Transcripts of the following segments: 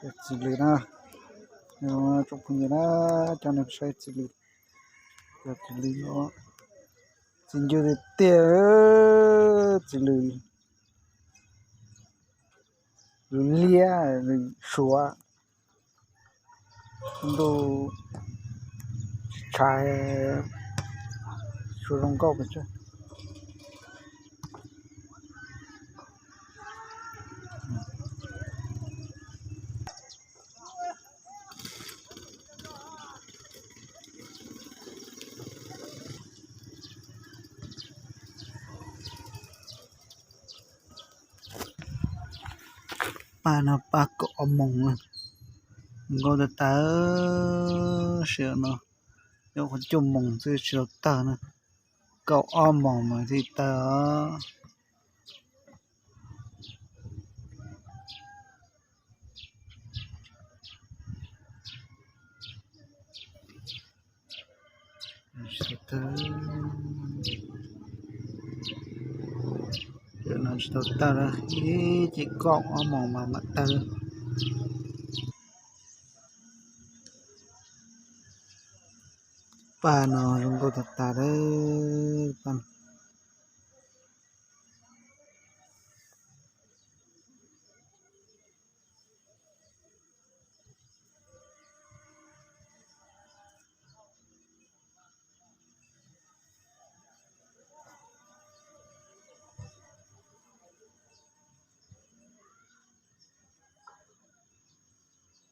Txiv lws na, tsoom phooj ywg na, coj nej saib txiv lws. Cov txiv lws no txiv ncw tiag tiag, txiv lws, lws liab, lws suav, ntuj tshais, suav zoo nkauj pes tsawg. Paj no paj kaum ob moos, nkauj tag tag, sij hawm no yog qhov cuaj moos xwb tsis tau tawg na, kaum ob moos mas thiaj tawg os. Sij hawm no tsis tau tawg, ib ce kaum ob moos mas mam tawg. Paj no zoo nkauj tag tag lawm.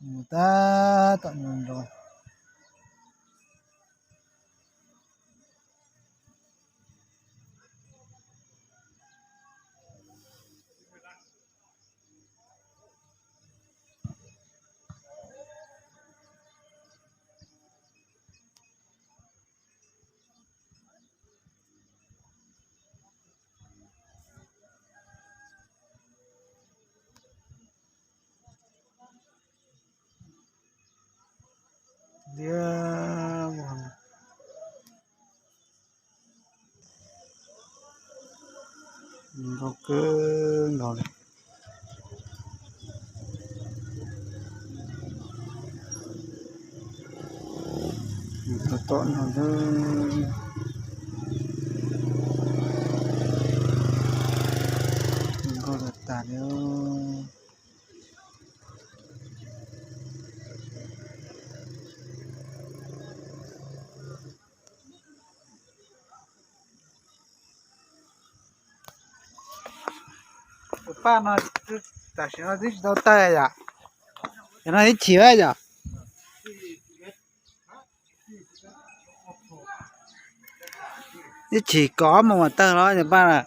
Mus tab tom nroo nroo. Liab, nkauj kawg nkaus li. Tom tom no, nkauj tag tag li. Tus paj no tam sim no twb tsis tau tawg yom? Cov no ib chim yom? Ib chim kaum ob moos mam tawg los cov paj na.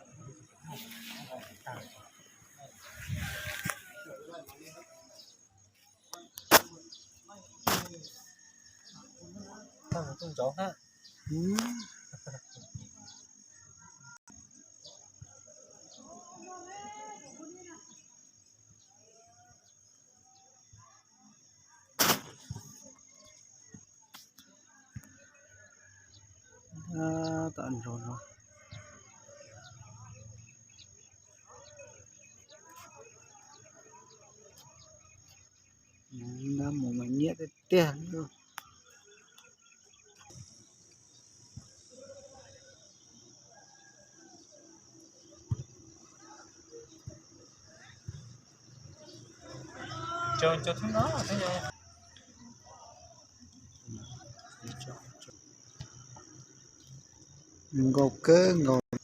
Tom ntsoov no, nab mus mas nyiam tiag tiag. Nkauj kawg nkaus.